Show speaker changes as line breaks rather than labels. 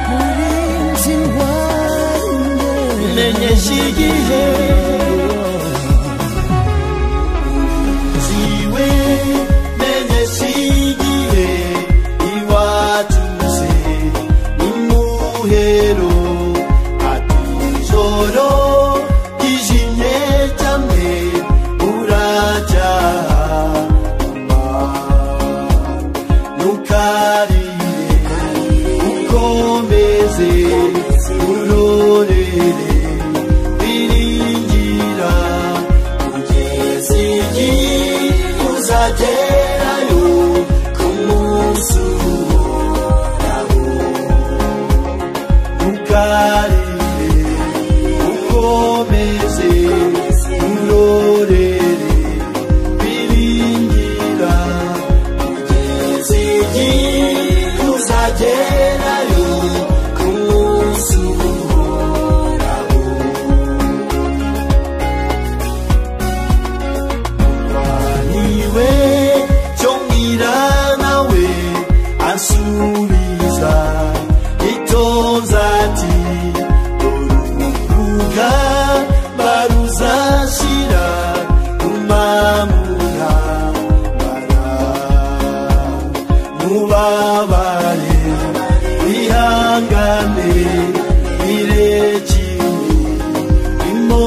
Murinzi wanjye, menyesha igihe ziwe, menyesha igihe iwacu se imuhero ati ijoro ryijimye cyane uracyaha, ntukarire, ukomeze urorere, biringira kugeza igihe uzagerayo ku munsi uhoraho. Ntukarire, ukomeze urorere, biringira kugeza igihe uzagerayo ku munsi uhoraho. Niwe cyo mbwira nawe ansubiza itonze ati urubuga baruzashira umamura bara mubabare, wihangane, irekine imo.